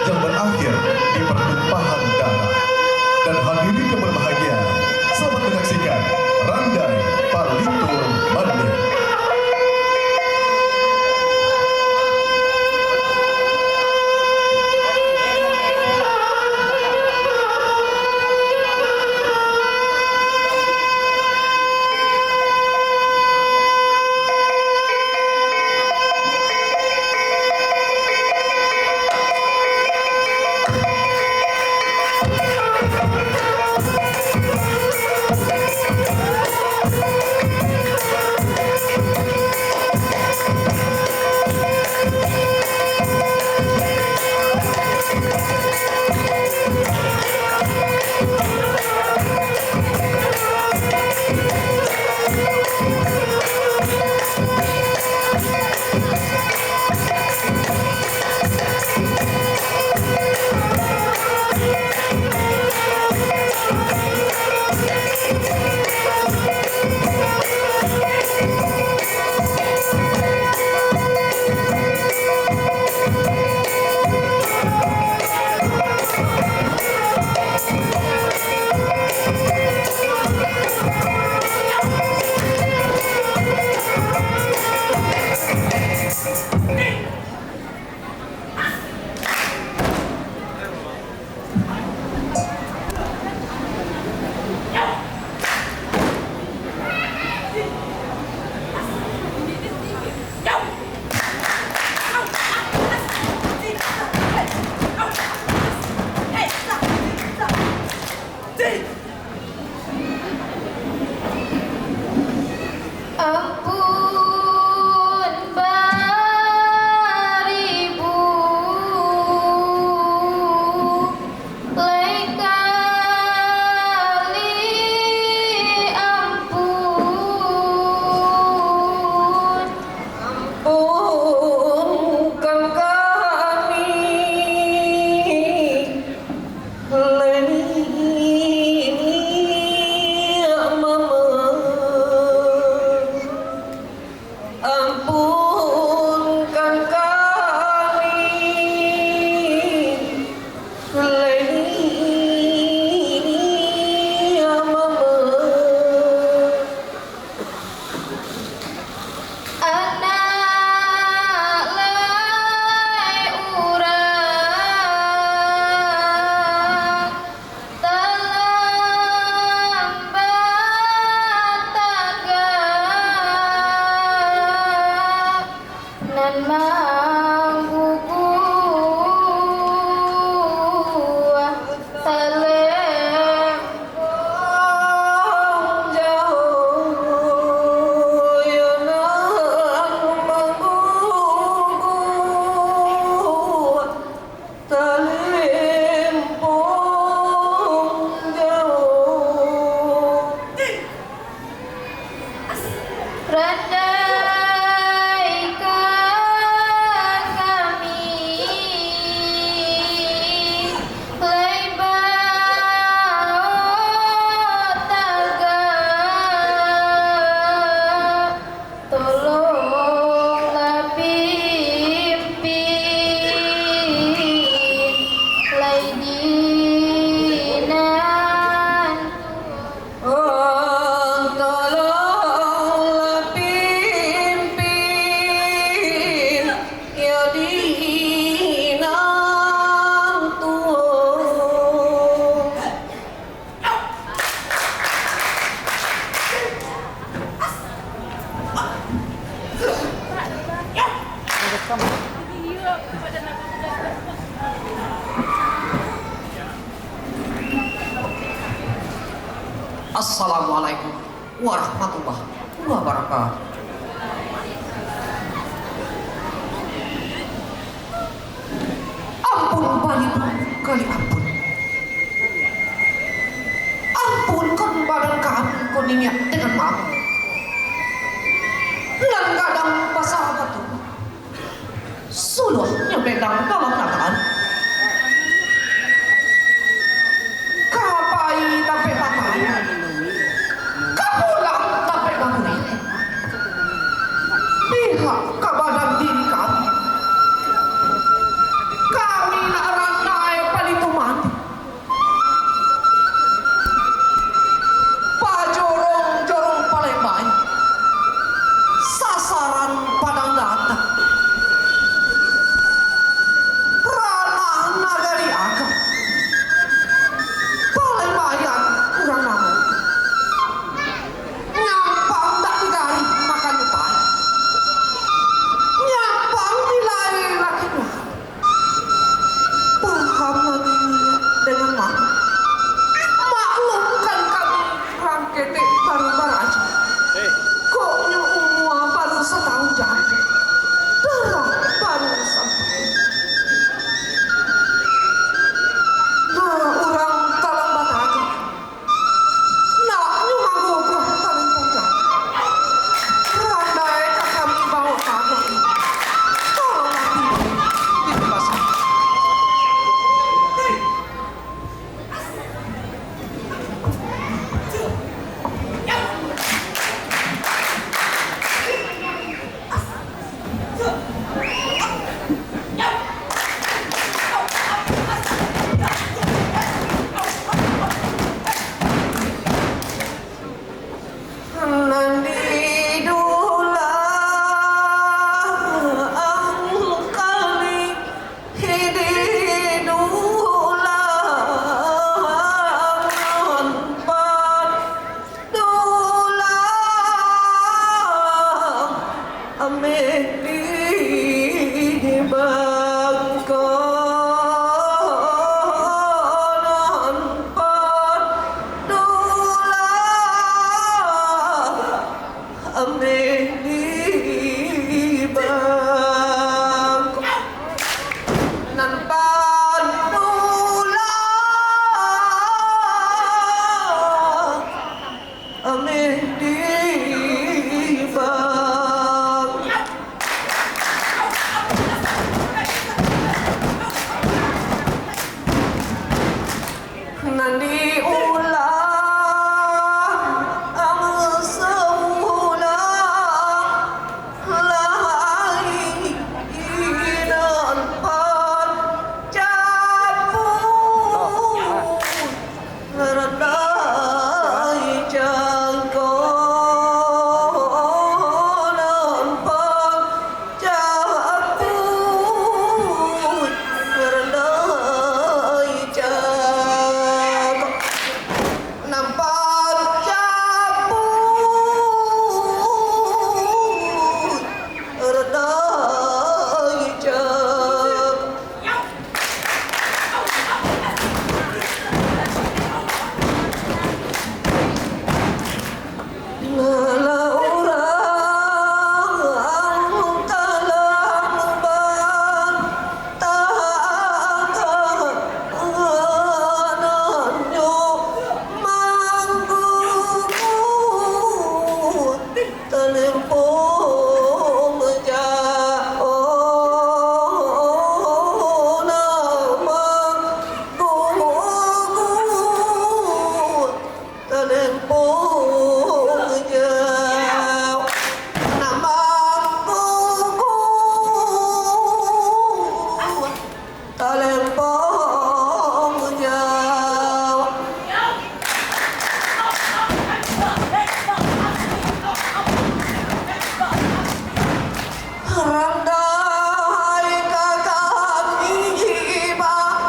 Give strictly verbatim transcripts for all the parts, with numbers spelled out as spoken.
yang berakhir di pertumpahan darah. Dan hadirin yang berbahagia, selamat menyaksikan Randai Palito Mandeh. Ampun baribu lai kali ampun. Ampunkan kami. Ampunkan kami, lai Mama. Anak lai urang talambat tagak, nan mangguguah talempong jauah, yo nan mangguguah talempong jauah. Randai ka kami, lai baok tagak, tolonglah pimpin, lai di nan Oh, tolonglah pimpin, yo di nan tuo. Assalamualaikum warahmatullahi wabarakatuh. Ampun, baribu kali ampun. Ampunkan badan kami ko niniak dengan mamak. Nan gadang basabatu. Suluahnyo bedang dalam nagaan. Ka pai tapek bapai, ka pulang tapek baburai. Pihak ka badan diri kami, kami nak rang Tulang nan patulang, ameh di bangko nan patulang. Ameh di bangko nan patulang, ameh di bangko. Nan diulang saulang lai, nan pancabuik randai jangko, nan pan- cabuik randai jangko, nan pancabuik randai jangko. Lah urang talang batangga, anaknyo mangguguak, talempong jauah nan mangguguak. Talempong jauah nan mangguguak, talempong jauah. Randai ka kami badudu,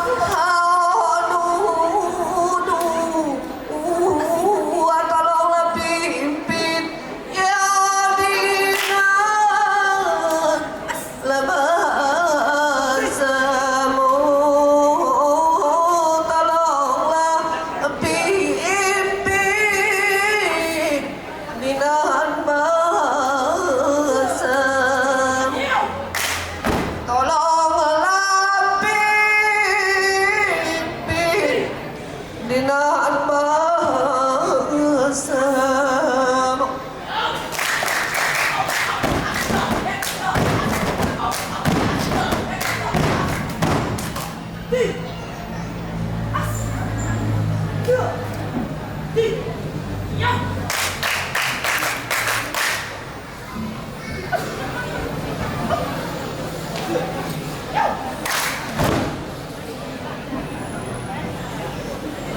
tolonglah pimpin, ya Dinan, lah basamo, tolonglah pimpin. Dinan basamo, tolonglah pimpin. Dinan basamo.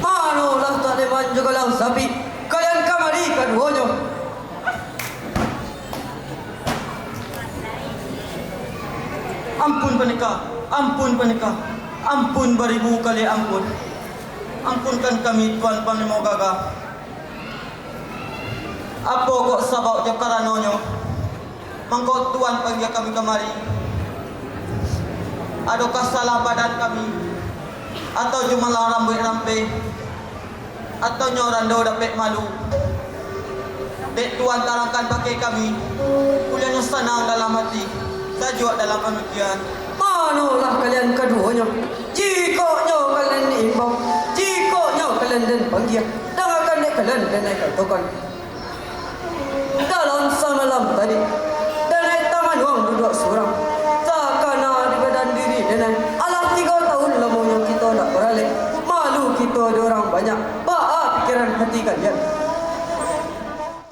Manolah Taleman jo Galang Sapik, kalian kamari kaduonyo. Ampun, Pandeka, ampun, Pandeka, ampun baribu kali ampun. Ampunkan kami, Tuan Panglimo Gagah. Apo kok sabab jo karanonyo mangko Tuan panggia kami kamari? Adokah salah badan kami, atau jumalah rambuik rampeh? Atau nyo rando dapek malu? Dek Tuan tarangkan bakeh kami, buliahnyo sanang dalam ati, sajuak dalam pamikian. Manolah kalian kaduonyo? Jikok nyo kalian diimbau, jikok nyo kalian den panggia, dangakan dek kalian denai katokan. Dalam samalam tadi, denai tamanuang duduak surang. Takana di badan diri denai, alah tigo tahun lamonyo kito ndak baralek. Malu kito di urang banyak. Baa pikiran hati kalian?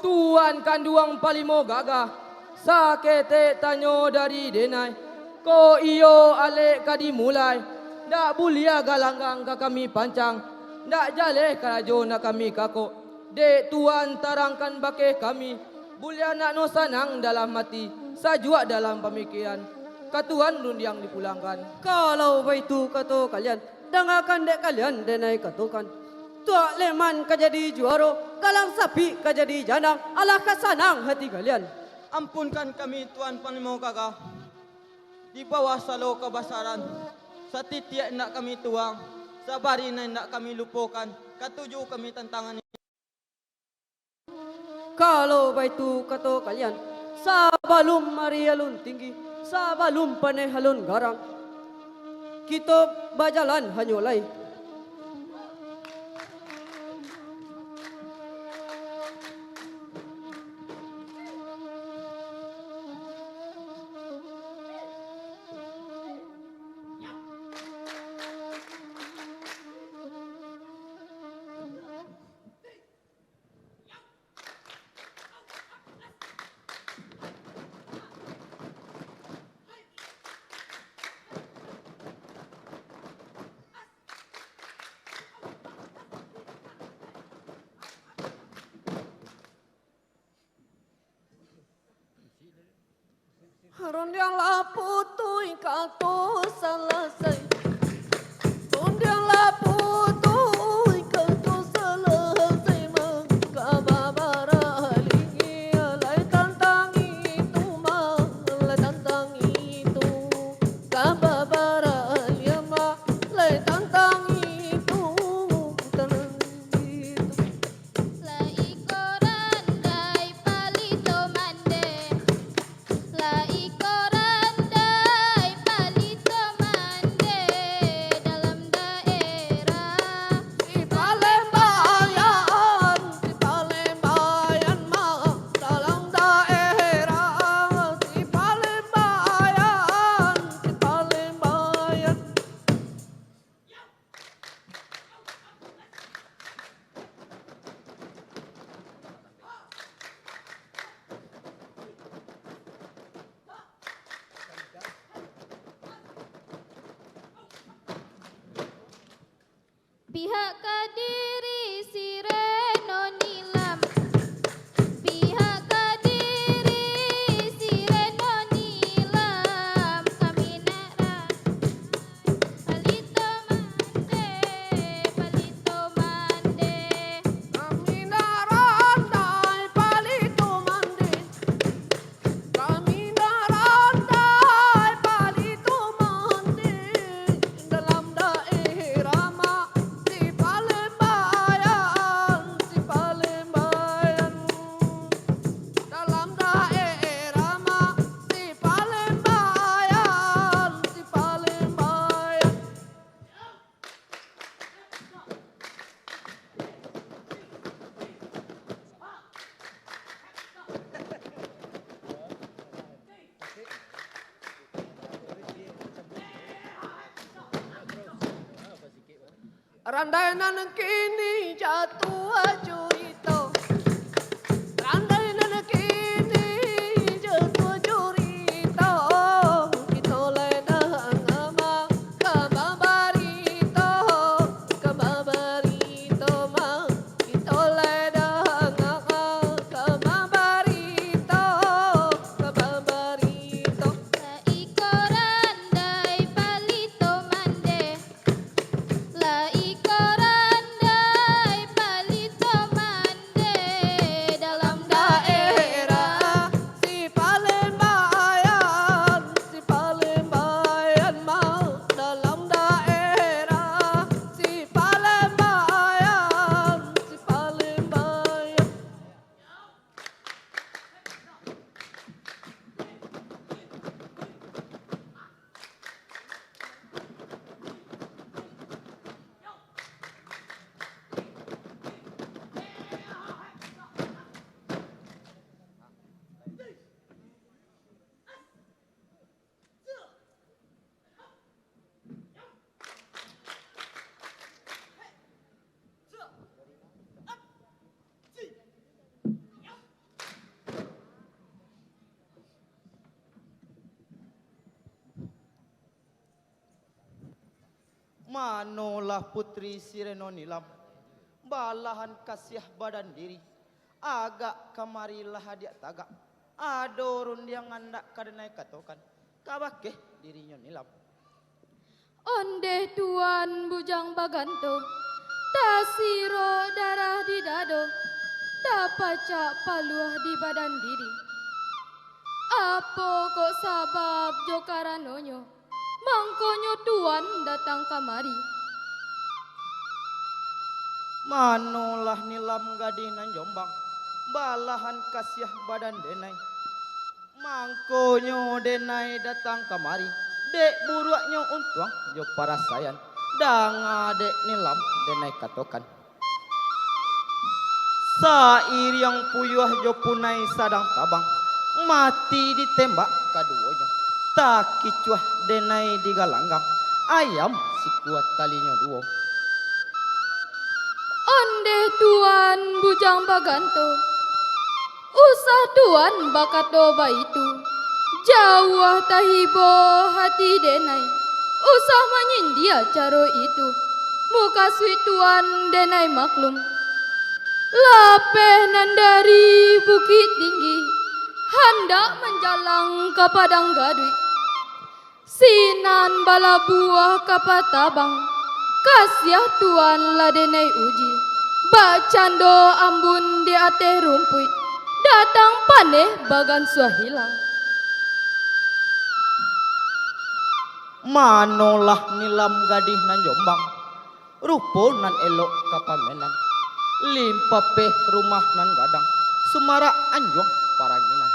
Tuan kanduang Palimo Gagah, saketek tanyo dari denai. Kok iyo alek ka dimulai, ndak buliah galanggang ka kami pancang, ndak jaleh karajo nak kami kakok. Dek Tuan tarangkan bakeh kami, buliah nak no sanang dalam ati, sajuak dalam pamikiran. Ka tuan rundiang dipulangkan. Kalau baitu kato kalian, dangakan dek kalian denai katokan. Tuak Leman ka jadi juaro, Galang Sapik ka jadi jandang, alah ka sanang hati kalian. Ampunkan kami, Tuan Panglimo Gagah. Di bawah salo kabasaran, satitiak indak kami tuang, sabari nan indak kami lupokan, katuju kami tantangan. Kalau baitu kato kalian, sabalum ari alun tinggi, sabalum paneh alun garang, kito bajalan hanyo lai. Rundiang lah putuih kato salasai. Rundiang lah putuih kato salasai, mangko babaralin lai tantang itu, mah, lai tantang itu. Ka babaralin, mah, lai tantang itu, tantang itu. Lah iko randai palito mande. Lah iko randai palito mande dalam daerah. Di Palembayan, di Palembayan, mah, dalam daerah. Di Palembayan, di Palembayan. Pihak Kadiri si Reno Nilam. Pihak Kadiri si Reno Nilam. Kami nak ra-, palito mande, palito mande. Kami nak randai palito mande. Kami nak randai palito mande dalam daerah, mah, di Palembayan, di Palembayan. Dalam daerah, mah, di Palembayan, di Palembayan. Randai nan kini jatuah curito. Randai nan kini jatuah curito. Kito lai danga, mah, kaba barito, kaba barito, mah. Kito lai danga, kaba barito, kaba barito. Saiko randai palito mande. Lah iko randai palito mande dalam daerah. Si Palembayan, si Palembayan, mah, dalam daerah. Si Palembayan, si Palembayan. Manolah Putri si Reno Nilam, balahan kasiah badan diri, agak kamari lah adiak tagak, ado rundiang andak ka denai katokan. Tabakeh dirinyo Nilam. Ondeh Tuan Bujang Baganto, tasirok darah di dado, tapacak paluah di badan diri. Apo kok sabab jo karanonyo, mangkonyo Tuan datang kamari? Manolah Nilam gadih nan Jombang, balahan kasiah badan denai. Mangkonyo denai datang kamari, dek buruaknyo untuang jo parasaian, danga dek Nilam denai katokan. Sairiang puyuah jo punai sadang tabang, mati ditembak kaduonyo, takicuah denai digalanggang, ayam sikua talinyo duo. Ondeh Tuan Bujang Baganto, usah Tuan bakato baitu. Jauah tahibo hati denai, usah manyindia caro itu. Mukasuik Tuan denai maklum. Lapeh nan dari Bukik Tinggi, handak manjalang ka Padang Gaduik. Sinan balabuah ka Patabang, kasiah Tuan lah denai uji, bakcando ambun di ateh rumpuik, datang paneh bagansuah hilang. Manolah Nilam gadih nan Jombang, rupo nan elok ka pamenan, limpapeh rumah nan gadang, sumarak anjuang paranginan.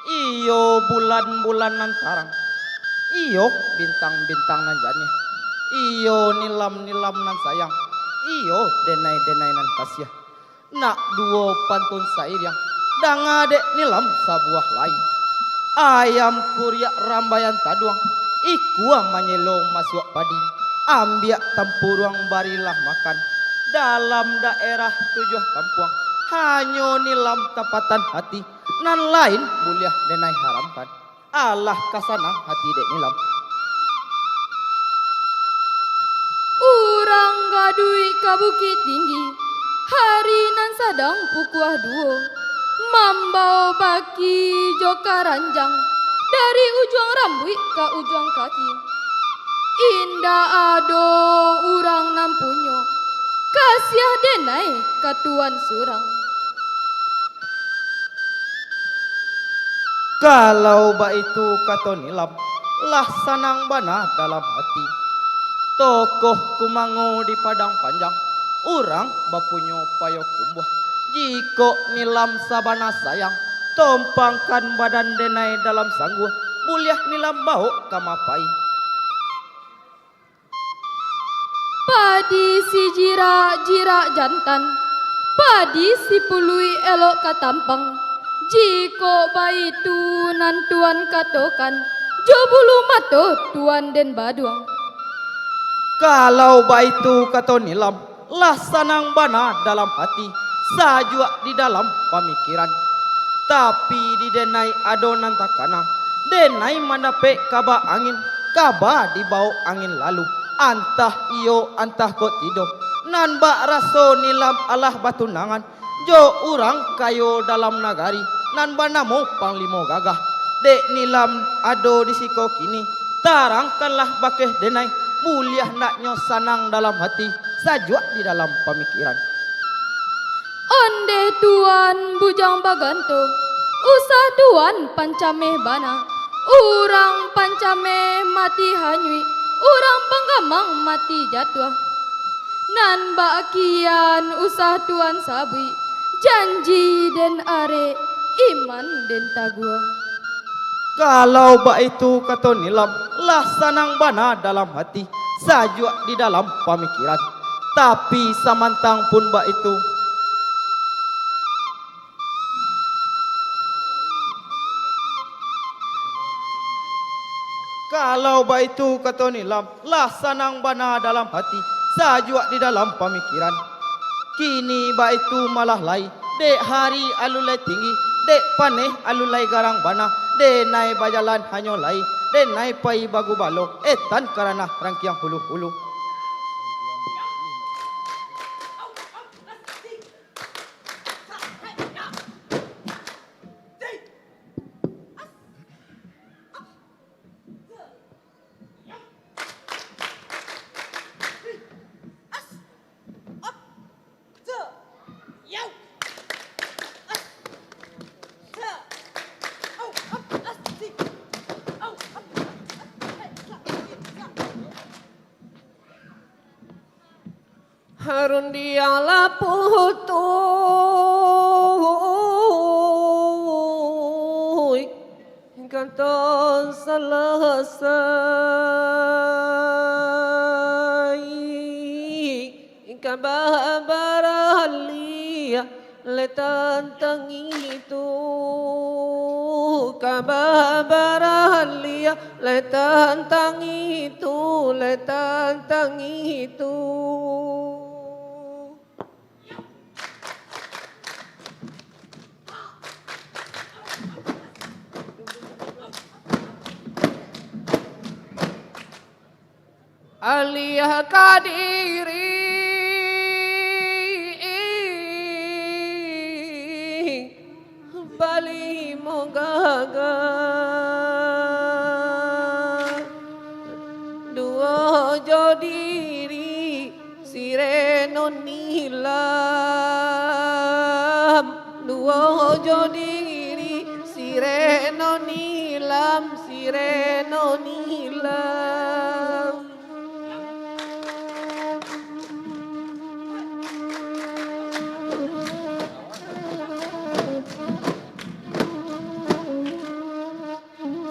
Iyo bulan-bulan nan tarang, iyo bintang-bintang nan janiah, iyo Nilam-Nilam nan sayang, iyo denai-denai nan kasiah. Nak duo pantun sairiang, danga dek Nilam sabuah lai. Ayam kuriak rambaian taduang, ikua manyelo masuak padi, ambiak tampuruang barilah makan. Dalam daerah tujuah kampuang, hanyo Nilam tapatan hati, nan lain buliah denai haramkan. Alah ka sanang hati dek Nilam. Urang Gaduik ka Bukik Tinggi, hari nan sadang pukua duo, mambao baki jo karanjang, dari ujuang rambuik ka ujuang kaki. Indak ado urang nan punyo, kasiah denai ka Tuan surang. Kalau baitu kato Nilam, lah sanang bana dalam hati. Tokoh kumango di Padang Panjang, urang bapunyo payo kumbuah. Jikok Nilam sabana sayang, tompangkan badan denai dalam sangguah, buliah Nilam bawok ka mapai. Padi sijirak-jirak jantan, padi sipuluik elok ka tampang. Jikok baitu nan Tuan katokan, jo bulu mato Tuan den baduang. Kalau baitu kato Nilam, lah sanang bana dalam hati, sajuak di dalam pamikiran. Tapi di denai ado nan takana, denai mandapek kaba angin, kaba dibawok angin lalu, antah iyo, antah kok tido. Nan bak raso Nilam alah batunangan jo urang kayo dalam nagari, nan banamo Panglimo Gagah. Dek Nilam ado di siko kini, tarangkanlah bakeh denai, buliah naknyo sanang dalam hati, sajuak di dalam pamikiran. Ondeh Tuan Bujang Baganto, usah Tuan pancameh bana. Urang pancameh mati hanyuik, urang panggamang mati jatuah. Nan bak kian usah Tuan sabuik, janji den arek, iman den taguah. Kalau baitu kato Nilam, lah sanang bana dalam hati, sajuak di dalam pamikiran. Tapi samantang pun baitu, kalau baitu kato Nilam, lah sanang bana dalam hati, sajuak di dalam pamikiran. Kini baitu malah lai, dek hari alun lai tinggi, dek paneh alun lai garang bana, denai bajalan hanyo lai, denai pai bagubalo, etan ka ranah rangkiang hulu-hulu. Rundiang lah putuih, kato salasai, ka babaralia lai tantang itu, ka babaralia lai tantang itu, lai tantang itu. Alih ka diri balimo gagah, duo jo diri si Reno Nilam, duo jo diri si Reno Nilam, si Reno Nilam.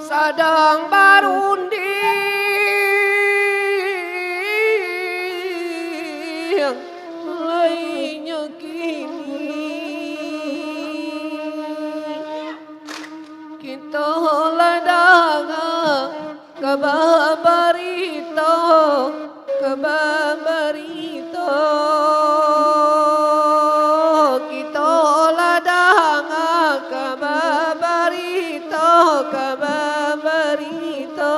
Sadang barundiang lai nyo kini. Kito lah danga kaba barito, kaba barito. Kito lah danga kaba barito, kaba barito.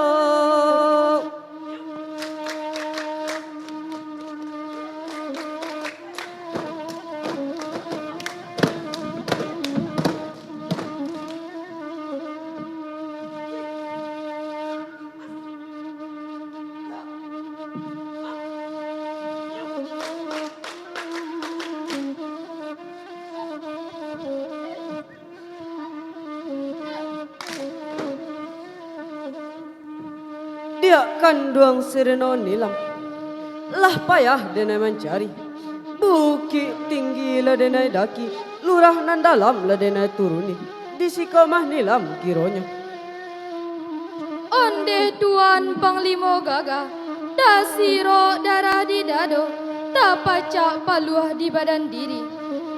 Diak kanduang si Reno Nilam, lah payah denai mancari. Bukik tinggi lah denai daki, lurah nan dalam lah denai turuni. Di siko mah Nilam kironyo. Ondeh Tuan Panglimo Gagah, tasirok darah di dado, tapacak paluah di badan diri.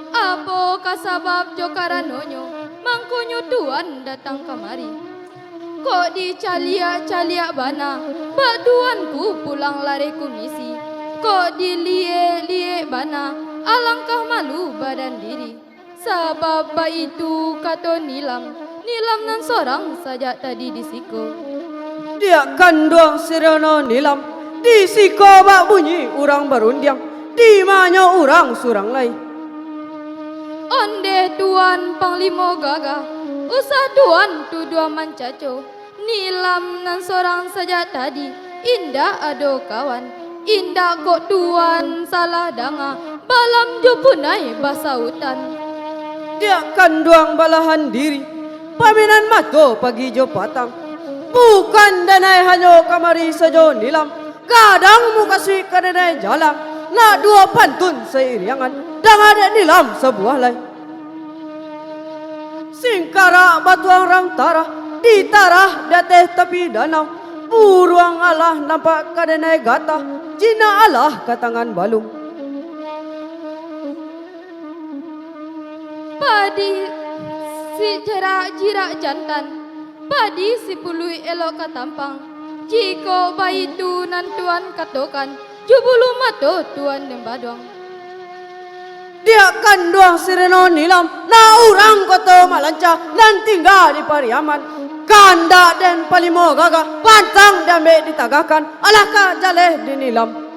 Apokoh sabab jo karanonyo, mangkonyo Tuan datang kamari? Kok dicaliak-caliak bana, bak Tuanku pulang lareh kumisi. Kok diliek-liek bana, alangkah malu badan diri. Sabab baitu kato Nilam, Nilam nan sorang sajak tadi di siko. Diak kanduang si Reno Nilam, di siko bak bunyi urang barundiang, di manyo urang surang lai. Ondeh Tuan Panglimo Gagah, usah Tuan tuduah mancaco. Nilam nan sorang sajak tadi, indak ado kawan. Indak kok Tuan salah danga, balam jo punai basautan. Diak kanduang balahan diri, paminan mato pagi jo patang. Bukan danai hanyo kamari sajo Nilam, kadang mukasuik ka danai jalang, nak duo pantun sairiangan, danga dek Nilam sabuah lai. Singkarak batuang rang tarah, ditarah di ateh tapi danau. Buruang alah nampak ka denai gatah, jinak alah ka tangan balung. Padi si jirak-jirak jantan, padi si puluik elok ka tampang. Jikok baitu nan Tuan katokan, jo bulu mato Tuan den baduang. Diak kanduang si Reno Nilam, nak urang Koto Malanca, nan tingga di Pariaman. Kandak den Panglimo Gagah, pantang diambek ditagahkan, alah ka jaleh di Nilam.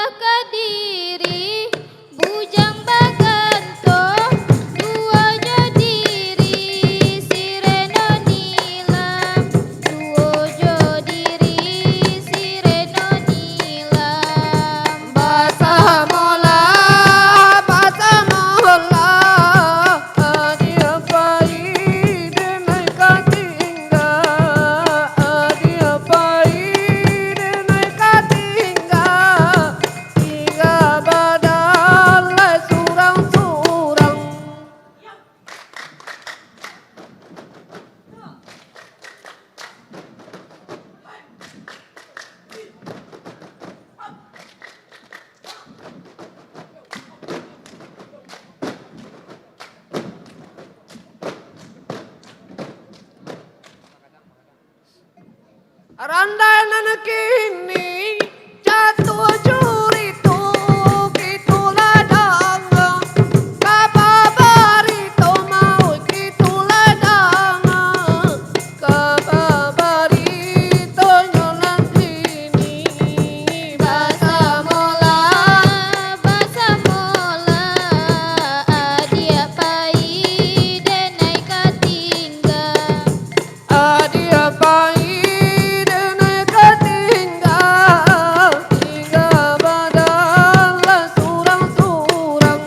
Kadiri, Bujang Baganto, duo jo diri si Reno Nilam, duo jo diri si Reno Nilam. Basamolah, basamolah, adiak pai denai ka tingga, adiak pai denai ka tingga. Tingga badan lai surang-surang. Randai nan kini, jatuah juri tu, kitulah danga. Kaba barito mauik, kitulah danga. Kaba baritonyo nan kini. Basamolah, basamolah, adiak pai denai ka tingga. Adiak pai denai ka tingga, tingga badan lah surang-surang.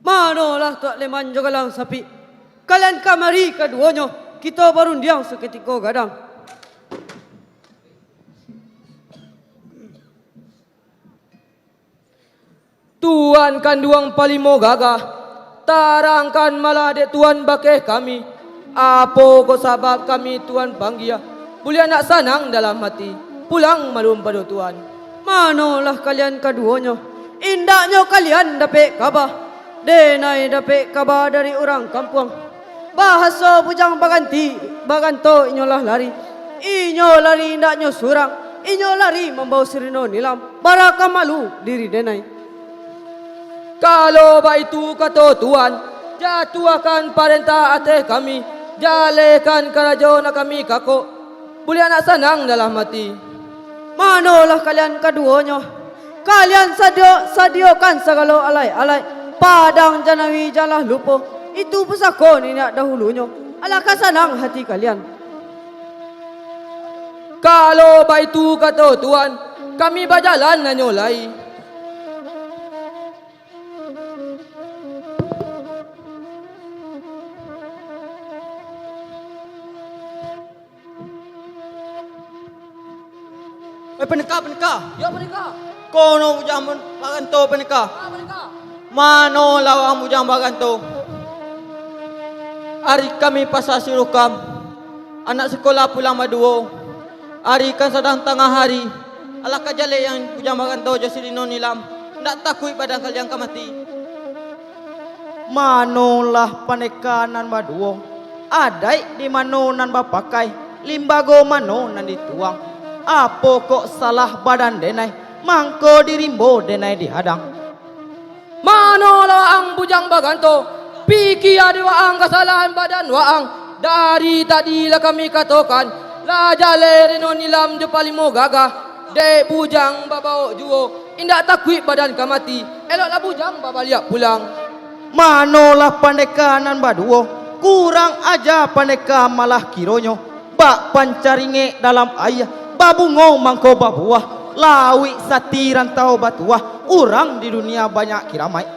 Manolah Tuak Leman jo Galang Sapik? Kalian kamari kaduonyo, kito barundiang sakutiko gadang. Tuan kanduang Palimo Gagah, tarangkan malah dek Tuan bakeh kami, apo ko sabab kami Tuan panggia, buliah nak sanang dalam ati, pulang malum pado Tuan. Manolah kalian kaduonyo? Indaknyo kalian dapek kaba, denai dapek kaba dari urang kampuang. Bahaso Bujang Baganti, Baganto inyo lah lari. Inyo lari indaknyo surang, inyo lari mambao si Reno Nilam, bara ka malu diri denai. Kalau baitu kato Tuan, jatuahkan parentah ateh kami, jalehkan karajo nan kami kakok, buliah nak sanang dalam ati. Manolah kalian kaduonyo? Kalian sadio-, sadiokan sagalo alai-alai, padang janawi janlah lupo, itu pusako niniak dahulunyo, alah ka sanang hati kalian. Kalau baitu kato Tuan, kami bajalan hanyo lai. Eh, pandeka, pandeka. Yo, pandeka. Kono Bujang Baganto, pandeka. Ah, pandeka. Mano lah waang Bujang Baganto? Ari kami pasa si Rukam, anak sikolah pulang baduo. Ari kan sadang tangah ari, alah ka jaleh ang Bujang Baganto jo si Reno Nilam, ndak takuik badan kalian ka mati. Manolah pandeka nan baduo? Adaik di mano nan bapakai, limbago mano nan dituang? Apo kok salah badan denai, mangko dirimbo denai dihadang? Manolah waang Bujang Baganto? Pikia dek waang kasalahan badan waang. Dari tadi lah kami katokan, lah jaleh Reno Nilam jo Palimo Gagah, dek Bujang babaok juo, indak takuik badan ka mati, eloklah Bujang babaliak pulang. Manolah pandeka nan baduo? Kurang aja pandeka malah kironyo, bak pancaringek dalam aia, babungo mangko babuah, lauik sati rantau batuah, urang di dunia banyak kiramaik.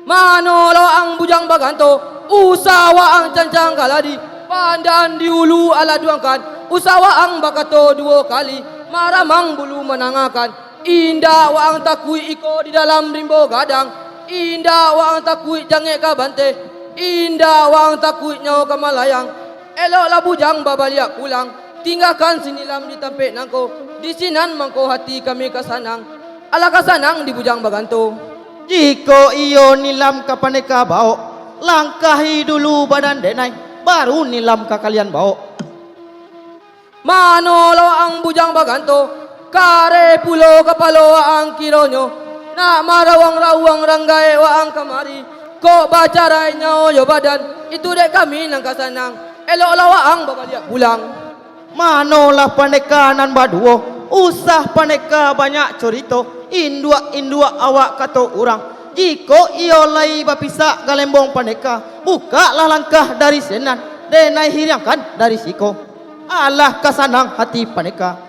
Mano lo ang Bujang Baganto, usah waang cancang kaladi, pandan di ulu alah duangkan, usah waang bakato duo kali, maramang bulu manangakan, indak waang takuik iko di dalam rimbo gadang, Indak waang takuik jangek ka banteh, indak waang takuik nyawo ka malayang. Eloklah bujang babaliak pulang, tinggakan si Nilam di tampek nangko, di sinan mangko hati kami ka sanang. Alah ka sanang di bujang baganto. Jikok iyo Nilam ka pandeka bawok, langkahi dulu badan denai, baru Nilam ka kalian bawok. Manolah waang bujang baganto, kareh pulo kapalo waang kironyo, nak marawang-rawang ranggaek waang kamari, kok bacarai nyawo jo badan, itu dek kami nan ka sanang, eloklah waang babaliak pulang. Manolah pandeka nan baduo, usah pandeka banyak curito, induak-induak awak kato urang. Jikok iyo lai bapisak galembong pandeka, bukaklah langkah dari sinan, denai hiriangkan dari siko. Alah ka sanang hati pandeka.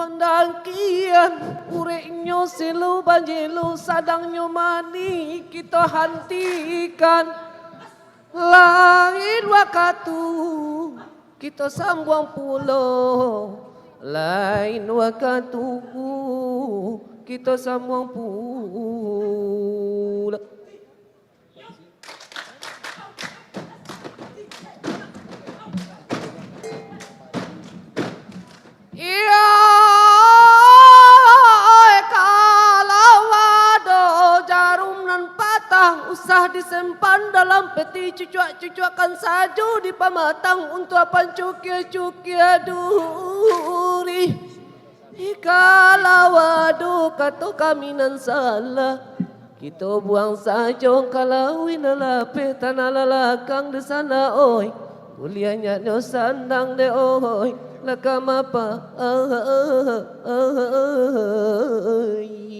Pandakian, ureknyo selu banjelu, sadangnyo manih kito hantikan. Lain wakatu kito sambuang pulo, lain wakatu kito sambuang pulo. Iyo, kalau ado jarum nan patah, usah disimpan dalam peti, cucuak-cucuakkan sajo di pamatang untuak pancukia-cukia durih. Kalau ado kato kami nan salah, kito buang sajo ka lauik nan lapeh, tanah lalakang di sana, oi. Buliah nyo sandang dek, oi, lah ka mapa, oi.